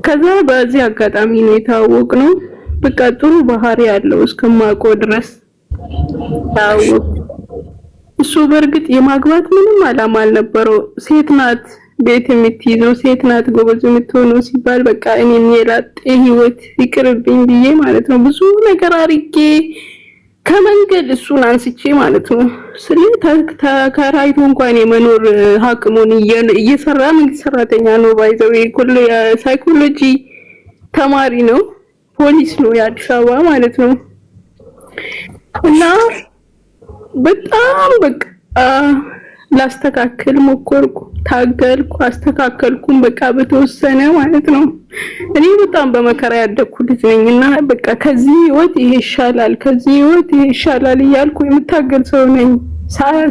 ከዛ በዚህ አጋጣሚ ነው የተዋወቅነው። በቃ ጥሩ ባህሪ ያለው እስከማውቀው ድረስ ታወቅ። እሱ በእርግጥ የማግባት ምንም አላማ አልነበረው። ሴት ናት ቤት የምትይዘው፣ ሴት ናት ጎበዝ የምትሆነው ሲባል በቃ እኔም የላጤ ህይወት ይቅርብኝ ብዬ ማለት ነው ብዙ ነገር አርጌ ከመንገድ እሱን አንስቼ ማለት ነው። ስለ ተከራይቶ እንኳን የመኖር አቅሙን እየሰራ መንግስት ሰራተኛ ነው፣ by the way የሳይኮሎጂ ተማሪ ነው፣ ፖሊስ ነው የአዲስ አበባ ማለት ነው። እና በጣም በቃ ላስተካክል ሞከርኩ፣ ታገልኩ፣ አስተካከልኩም በቃ በተወሰነ ማለት ነው። እኔ በጣም በመከራ ያደግኩ ልጅ ነኝ እና በቃ ከዚህ ህይወት ይሄ ይሻላል፣ ከዚህ ህይወት ይሄ ይሻላል እያልኩ የምታገል ሰው ነኝ።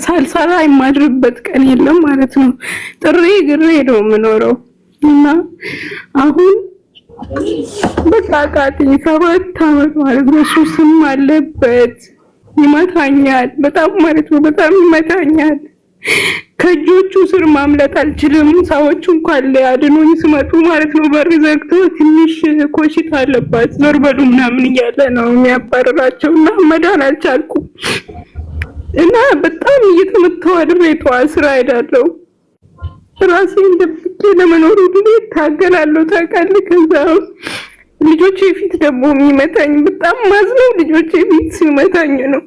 ሳልሰራ የማድርበት ቀን የለም ማለት ነው። ጥሬ ግሬ ነው የምኖረው እና አሁን በቃ አቃተኝ። 7 አመት ማለት ነው። ሱስም አለበት፣ ይመታኛል በጣም ማለት ነው። በጣም ይመታኛል። ከእጆቹ ስር ማምለጥ አልችልም። ሰዎቹ እንኳን ሊያድኑኝ ስመጡ ማለት ነው በር ዘግቶ ትንሽ ኮሽታ አለባት ዞር በሉ ምናምን እያለ ነው የሚያባርራቸው እና መዳን አልቻልኩም እና በጣም እየተመታሁ አድሬ ጠዋት ስራ ሄዳለሁ። ራሴን ደብቄ ለመኖር ሁሌ እታገላለሁ ታውቃለህ። ከዛ ልጆቼ ፊት ደግሞ የሚመታኝ በጣም ማዝነው ልጆቼ ፊት ሲመታኝ ነው።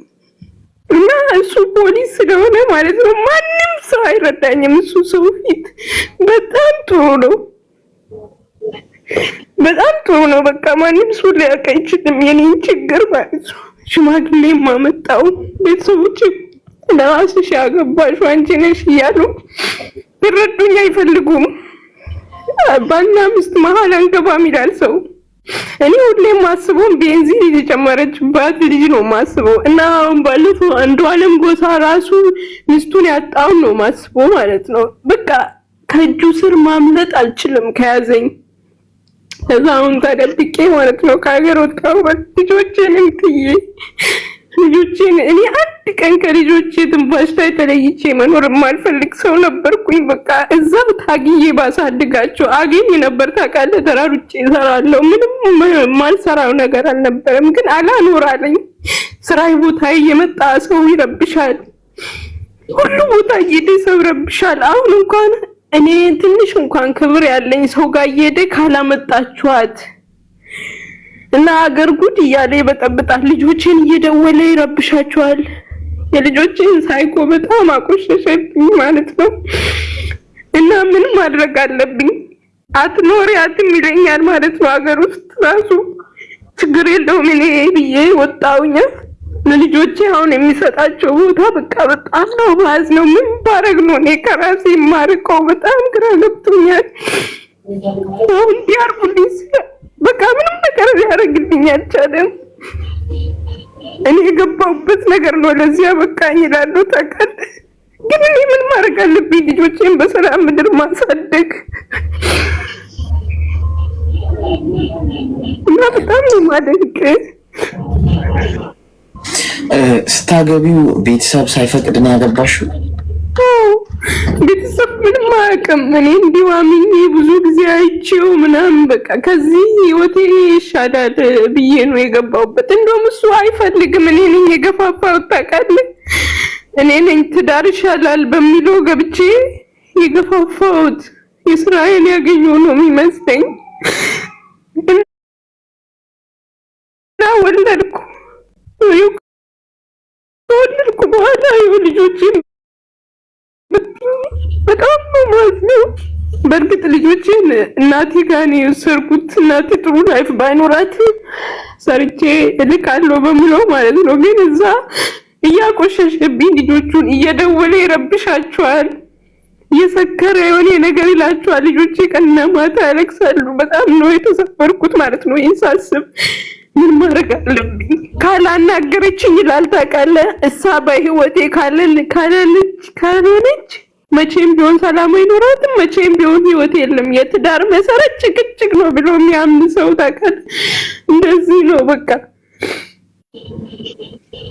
እና እሱ ፖሊስ ስለሆነ ማለት ነው ማንም ሰው አይረዳኝም። እሱ ሰው ፊት በጣም ጥሩ ነው፣ በጣም ጥሩ ነው። በቃ ማንም ሰው ሊያውቅ አይችልም የኔን ችግር ማለት ነው። ሽማግሌ ማመጣው ቤተሰቦች ለራስሽ ያገባሽው አንቺ ነሽ እያሉ ሊረዱኝ አይፈልጉም። ባልና ሚስት መሀል አንገባም ይላል ሰው። እኔ ሁሌም ማስበው ቤንዚን የተጨመረችባት ልጅ ነው ማስበው እና አሁን ባለፈው አንዱ አለም ጎሳ ራሱ ሚስቱን ያጣውን ነው ማስበው ማለት ነው። በቃ ከእጁ ስር ማምለጥ አልችልም ከያዘኝ። ከዛ አሁን ተደብቄ ማለት ነው ከሀገር ወጣሁ። ልጆቼንም ትዬ ልጆቼን እኔ አንድ ቀን ከልጆቼ ትንፋሽ ላይ ተለይቼ መኖር የማልፈልግ ሰው ነበርኩኝ። በቃ እዛው ታግዬ ባሳድጋቸው አገኝ ነበር። ታውቃለህ፣ ተራሩጬ እሰራለሁ። ምንም የማልሰራው ነገር አልነበረም። ግን አላኖራለኝ። ስራዬ ቦታ እየመጣ ሰው ይረብሻል። ሁሉ ቦታ እየሄደ ሰው ይረብሻል። አሁን እንኳን እኔ ትንሽ እንኳን ክብር ያለኝ ሰው ጋር እየሄደ ካላመጣችኋት እና አገር ጉድ እያለ ይበጠብጣል። ልጆችን እየደወለ ይረብሻቸዋል። የልጆችን ሳይኮ በጣም አቆሸሸብኝ ማለት ነው። እና ምን ማድረግ አለብኝ? አትኖሪያትም ይለኛል ማለት ነው። ሀገር ውስጥ ራሱ ችግር የለውም እኔ ብዬ ወጣሁኝ። ለልጆቼ አሁን የሚሰጣቸው ቦታ በቃ በጣም ነው ባዝ ነው። ምን ባረግ ነው እኔ ከራሴ የማርቀው? በጣም ግራ ገብቶኛል። አሁን እንዲያርጉልኝ በቃ ምንም ነገር ሊያደርግልኝ አልቻለም። እኔ የገባሁበት ነገር ነው ለዚያ በቃኝ ይላሉ። ታውቃለህ፣ ግን እኔ ምን ማድረግ አለብኝ? ልጆቼን በሰላም ምድር ማሳደግ እና በጣም ነው የማደንቅ። ስታገቢው ቤተሰብ ሳይፈቅድ ነው ያገባሽው? ቤተሰብ ምንም አያውቅም። እኔ እንዲሁ አምኜ ብዙ ጊዜ አይቼው ምናምን በቃ ከዚህ ህይወቴ ይሻላል ብዬ ነው የገባሁበት። እንደውም እሱ አይፈልግም፣ እኔ ነኝ የገፋፋሁት። ታውቃለህ፣ እኔ ነኝ ትዳር ይሻላል በሚለው ገብቼ የገፋፋሁት። የስራዬን ያገኘው ነው የሚመስለኝ እና ወለድኩ። ከወለድኩ በኋላ ይኸው ልጆቼን በጣም ነው ማዝነው። በእርግጥ ልጆቼን እናቴ ጋር ነው የወሰድኩት። እናቴ ጥሩ life ባይኖራት ሰርቼ እልካለሁ በምለው ማለት ነው። ግን እዛ እያቆሸሸብኝ ልጆቹን እየደወለ ይረብሻቸዋል። እየሰከረ የሆነ ነገር ይላቸዋል። ልጆቼ ቀንና ማታ ያለቅሳሉ። በጣም ነው የተሰበርኩት ማለት ነው። ይህን ሳስብ ምን ማድረግ አለብኝ? ካላናገረችኝ ይላል ታውቃለህ። እሳ በህይወቴ ካለልች ካልሆነች መቼም ቢሆን ሰላም አይኖራትም። መቼም ቢሆን ህይወት የለም። የትዳር መሰረት ጭቅጭቅ ነው ብሎ የሚያምን ሰው ታውቃለህ። እንደዚህ ነው በቃ።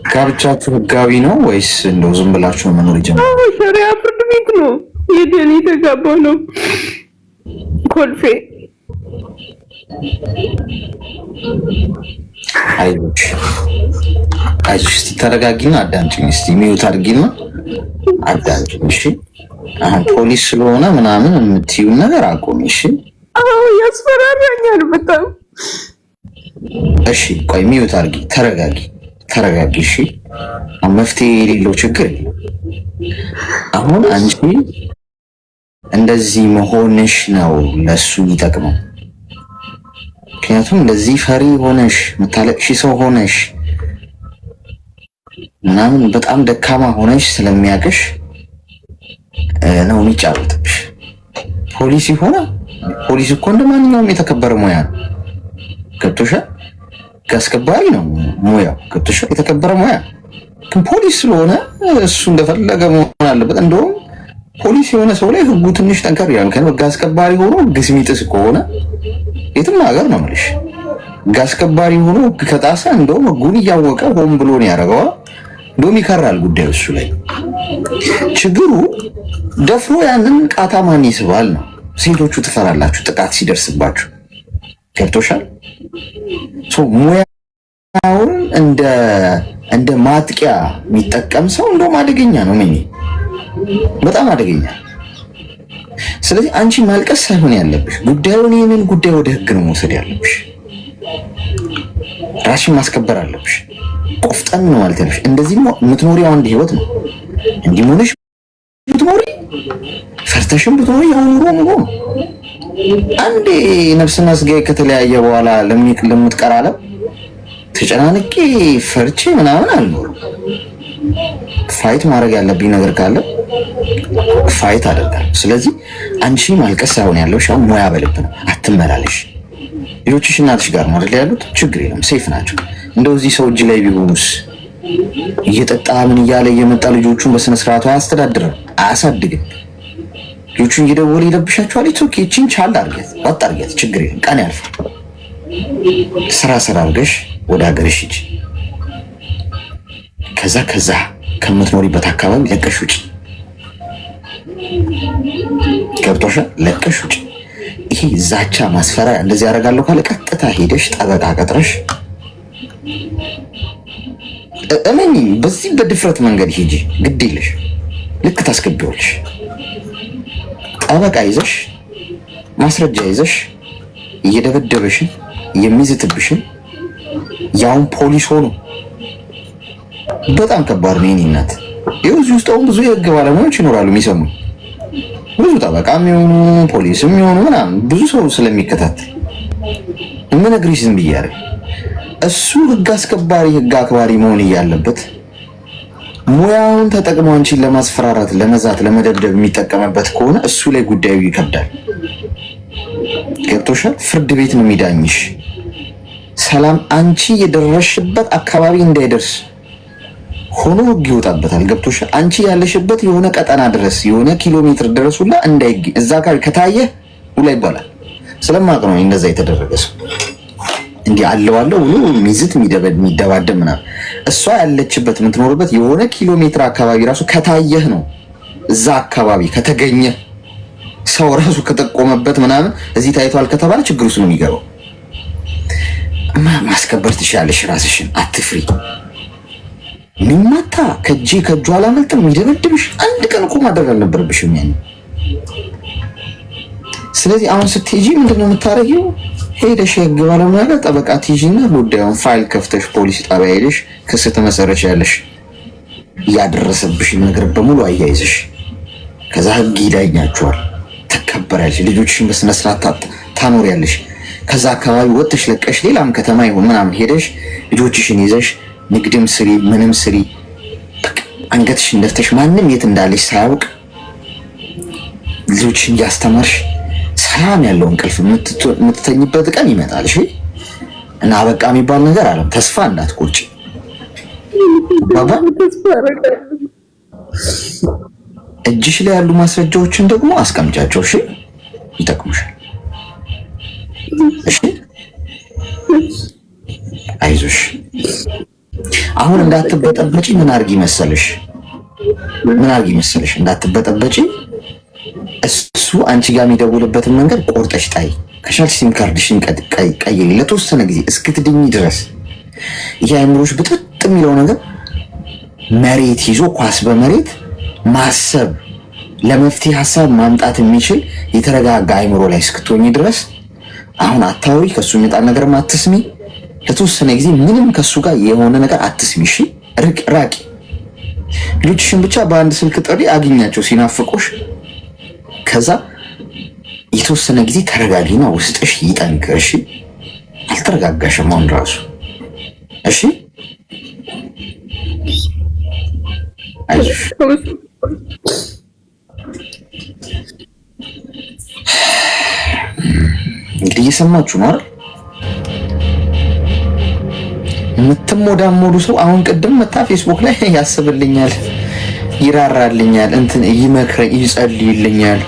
ጋብቻችሁ ህጋዊ ነው ወይስ እንደው ዝም ብላችሁ ነው መኖር የጀመራችሁ? ሸሪያ ፍርድ ቤት ነው ሄደን የተጋባው ነው ኮልፌ። አይዞሽ አይዞሽ። እስቲ ተረጋጊና አዳምጪኝ። እስቲ mute አድርጊና አዳምጪኝ። እሺ አሁን ፖሊስ ስለሆነ ምናምን የምትዩን ነገር አቁሚ። እሺ አዎ ያስፈራራኛል በጣም። እሺ ቆይ mute አድርጊ። ተረጋጊ ተረጋጊ። እሺ መፍትሄ የሌለው ችግር የለም። አሁን አንቺ እንደዚህ መሆንሽ ነው ለሱ የሚጠቅመው። ምክንያቱም እንደዚህ ፈሪ ሆነሽ የምታለቅሺ ሰው ሆነሽ ምናምን በጣም ደካማ ሆነሽ ስለሚያቅሽ ነው የሚጫወትብሽ። ፖሊስ ሆነ ፖሊስ እኮ እንደ ማንኛውም የተከበረ ሙያ ነው። ገብቶሻል? ሕግ አስከባሪ ነው ሙያው። ገብቶሻል? የተከበረ ሙያ ግን ፖሊስ ስለሆነ እሱ እንደፈለገ መሆን አለበት። እንደውም ፖሊስ የሆነ ሰው ላይ ህጉ ትንሽ ጠንከር ይላል። ምክንያቱም ህግ አስከባሪ ሆኖ ህግ የሚጥስ ከሆነ የትም ሀገር ነው የምልሽ፣ ህግ አስከባሪ ሆኖ ህግ ከጣሰ እንደውም ህጉን እያወቀ ሆን ብሎ ነው ያደረገዋ። እንደውም ይከራል ጉዳዩ እሱ ላይ። ችግሩ ደፍሮ ያንን ቃታ ማን ይስባል ነው። ሴቶቹ ትፈራላችሁ ጥቃት ሲደርስባችሁ። ገብቶሻል? ሙያውን እንደ ማጥቂያ የሚጠቀም ሰው እንደውም አደገኛ ነው። በጣም አደገኛ። ስለዚህ አንቺ ማልቀስ ሳይሆን ያለብሽ ጉዳዩን ይህንን ጉዳይ ወደ ህግ ነው መውሰድ ያለብሽ። ራስሽን ማስከበር አለብሽ። ቆፍጠን ነው ማለት ያለብሽ። እንደዚህ የምትኖሪው አንድ ህይወት ነው። እንዲህ ሆነሽ ብትኖሪ ፈርተሽም ብትኖሪ ያው ኑሮ ኑሮ ነው። አንዴ ነፍስና ስጋዬ ከተለያየ በኋላ ለምትቀር ዓለም ተጨናንቄ ፈርቼ ምናምን አልኖርም። fight ማድረግ ያለብኝ ነገር ካለ fight አደርጋለሁ። ስለዚህ አንቺ ማልቀስ ሳይሆን ያለው አሁን ሙያ በልብ ነው። አትመላለሽ። ልጆችሽ እናትሽ ጋር ነው አይደል ያሉት? ችግር የለም safe ናቸው። እንደው እዚህ ሰው እጅ ላይ ቢሆኑስ እየጠጣ ምን እያለ እየመጣ ልጆቹን በስነ ስርዓቱ አያስተዳድርም፣ አያሳድግም። ልጆቹን እየደወለ ይለብሻቸዋል። okay፣ ይህቺን ቻል አድርጊያት፣ ዋጥ አድርጊያት፣ ችግር የለም ቀን ያልፋል። ስራ ስራ አድርገሽ ወደ ሀገርሽ ሂጂ። ከዛ ከምትኖሪበት አካባቢ ለቀሽ ውጪ። ገብቶሻል? ለቀሽ ውጪ። ይሄ ዛቻ ማስፈራሪያ እንደዚህ ያደርጋለሁ ካለ ቀጥታ ሄደሽ ጠበቃ ቀጥረሽ እመኚ፣ በዚህ በድፍረት መንገድ ሂጂ። ግድ የለሽ ልክ ታስገቢዋለሽ። ጠበቃ ይዘሽ ማስረጃ ይዘሽ እየደበደበሽን የሚዝትብሽን ያውን ፖሊስ ሆኖ በጣም ከባድ ነው። የእኔ እናት ይኸው እዚህ ውስጥ አሁን ብዙ የህግ ባለሙያዎች ይኖራሉ የሚሰሙኝ፣ ብዙ ጠበቃ የሚሆኑ ፖሊስ የሚሆኑ ምናምን ብዙ ሰው ስለሚከታተል የምነግርሽ ዝም ብዬ አይደል። እሱ ህግ አስከባሪ ህግ አክባሪ መሆን እያለበት ሙያውን ተጠቅሞ አንቺን ለማስፈራራት፣ ለመዛት፣ ለመደብደብ የሚጠቀምበት ከሆነ እሱ ላይ ጉዳዩ ይከብዳል። ገብቶሻል? ፍርድ ቤት ነው የሚዳኝሽ። ሰላም አንቺ የደረስሽበት አካባቢ እንዳይደርስ ሆኖ ህግ ይወጣበታል። ገብቶሻል? አንቺ ያለሽበት የሆነ ቀጠና ድረስ የሆነ ኪሎ ሜትር ድረስ ሁላ እንዳይገኝ እዛ አካባቢ ከታየ ሁላ ይባላል። ስለማቅ ነው እንደዛ የተደረገ ሰው እንዲህ አለው ብሎ ሚዝት የሚደባደብ ምናምን እሷ ያለችበት የምትኖርበት የሆነ ኪሎ ሜትር አካባቢ ራሱ ከታየህ ነው እዛ አካባቢ ከተገኘ ሰው ራሱ ከጠቆመበት ምናምን እዚህ ታይቷል ከተባለ ችግር ውስጥ ነው የሚገባው። ማስከበር ትችላለሽ ራስሽን፣ አትፍሪ። ሚማታ ከእጄ ከእጁ አላመልጥም የሚደበድብሽ አንድ ቀን እኮ ማድረግ አልነበረብሽም ያን። ስለዚህ አሁን ስትሄጂ ምንድነው የምታደርጊው? ሄደሽ የህግ ባለሙያ ጋር ጠበቃ ትይዢና ጉዳዩን ፋይል ከፍተሽ ፖሊስ ጣቢያ ሄደሽ ክስ ትመሰረቻለሽ። ያደረሰብሽን ነገር በሙሉ አያይዘሽ ከዛ ህግ ይዳኛቸዋል። ትከበሪያለሽ። ልጆችሽን በስነ ስርዓት ታኖሪያለሽ። ከዛ አካባቢ ወጥተሽ ለቀሽ ሌላም ከተማ ይሁን ምናምን ሄደሽ ልጆችሽን ይዘሽ ንግድም ስሪ ምንም ስሪ፣ አንገትሽን ደፍተሽ ማንም የት እንዳለሽ ሳያውቅ ልጆችሽን እያስተማርሽ ሰላም ያለው እንቅልፍ የምትተኝበት ቀን ይመጣል። እሺ። እና አበቃ የሚባል ነገር አለም። ተስፋ እንዳትቆርጪ ባባ። እጅሽ ላይ ያሉ ማስረጃዎችን ደግሞ አስቀምጫቸው። እሺ፣ ይጠቅሙሻል። እሺ፣ አይዞሽ። አሁን እንዳትበጠበጪ ምን አድርጊ መሰለሽ? ምን አድርጊ መሰለሽ? እንዳትበጠበጪ እሱ አንቺ ጋር የሚደውልበትን መንገድ ቆርጠሽ ጣይ። ከቻልሽ ሲም ካርድሽን ቀይሪ ለተወሰነ ጊዜ እስክትድኝ ድረስ። ይሄ አይምሮሽ ብጥብጥ የሚለው ነገር መሬት ይዞ ኳስ በመሬት ማሰብ፣ ለመፍትሄ ሀሳብ ማምጣት የሚችል የተረጋጋ አይምሮ ላይ እስክትሆኝ ድረስ አሁን አታውሪ። ከሱ የሚመጣ ነገርም አትስሚ። ለተወሰነ ጊዜ ምንም ከሱ ጋር የሆነ ነገር አትስሚ። እሺ፣ ርቅ ራቂ። ልጆችሽን ብቻ በአንድ ስልክ ጥሪ አግኛቸው ሲናፍቁሽ። ከዛ የተወሰነ ጊዜ ተረጋጊና ውስጥሽ ይጠንክር። እሺ፣ አልተረጋጋሽም አሁን ራሱ። እሺ፣ አይዞሽ። እንግዲህ እየሰማችሁ ነው አይደል? የምትሞዳሞዱ ሰው አሁን ቅድም መታ ፌስቡክ ላይ ያስብልኛል፣ ይራራልኛል፣ እንትን ይመክረኝ፣ ይጸልይልኛል፣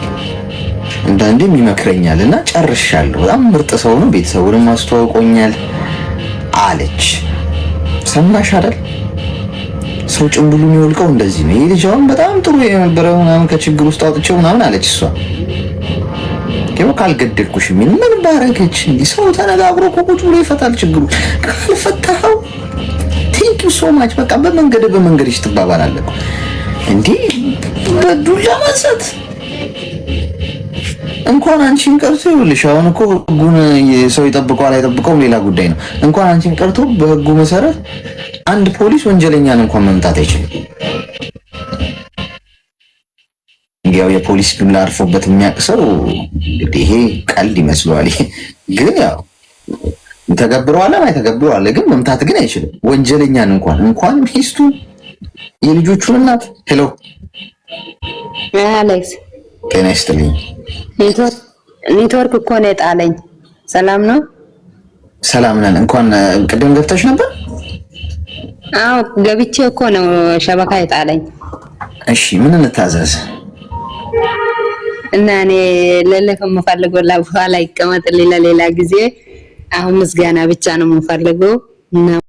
አንዳንዴም ይመክረኛል እና ጨርሻለሁ። በጣም ምርጥ ሰው ነው፣ ቤተሰቡንም አስተዋውቆኛል አለች። ሰማሽ አይደል? ሰው ጭንብሉ የሚወልቀው እንደዚህ ነው። ይህ ልጅ አሁን በጣም ጥሩ የነበረ ምናምን ከችግር ውስጥ አውጥቼው ምናምን አለች እሷ። ይኸው ካልገደልኩሽ የሚል ምን ባረገች? እንዲህ ሰው ተነጋግሮ እኮ ቁጭ ብሎ ይፈታል ችግሩ። ካልፈታኸው thank you so much፣ በቃ በመንገድ በመንገድሽ ትባባላለህ። እንዲህ በዱላ ማንሳት እንኳን አንቺን ቀርቶ፣ ይኸውልሽ አሁን እኮ ህጉን ሰው ይጠብቀዋል አይጠብቀውም ሌላ ጉዳይ ነው። እንኳን አንቺን ቀርቶ በህጉ መሰረት አንድ ፖሊስ ወንጀለኛን እንኳን መምታት አይችልም። ያው የፖሊስ ዱላ አርፎበት የሚያውቅ ሰው እንግዲህ ይሄ ቀልድ ይመስለዋል። ግን ያው ተገብረዋል አይተገብረዋል፣ ግን መምታት ግን አይችልም። ወንጀለኛን እንኳን ሚስቱ የልጆቹን እናት። Hello። አሌክስ። ጤና ይስጥልኝ። ኔትወርክ እኮ ነው የጣለኝ። ሰላም ነው? ሰላም ነን። እንኳን ቅድም ገብተሽ ነበር? አዎ፣ ገብቼ እኮ ነው شبكة የጣለኝ። እሺ፣ ምን እንታዘዝ? እና እኔ ልልህ የምፈልገው በኋላ ይቀመጥልኝ ለሌላ ጊዜ። አሁን ምስጋና ብቻ ነው የምፈልገው እና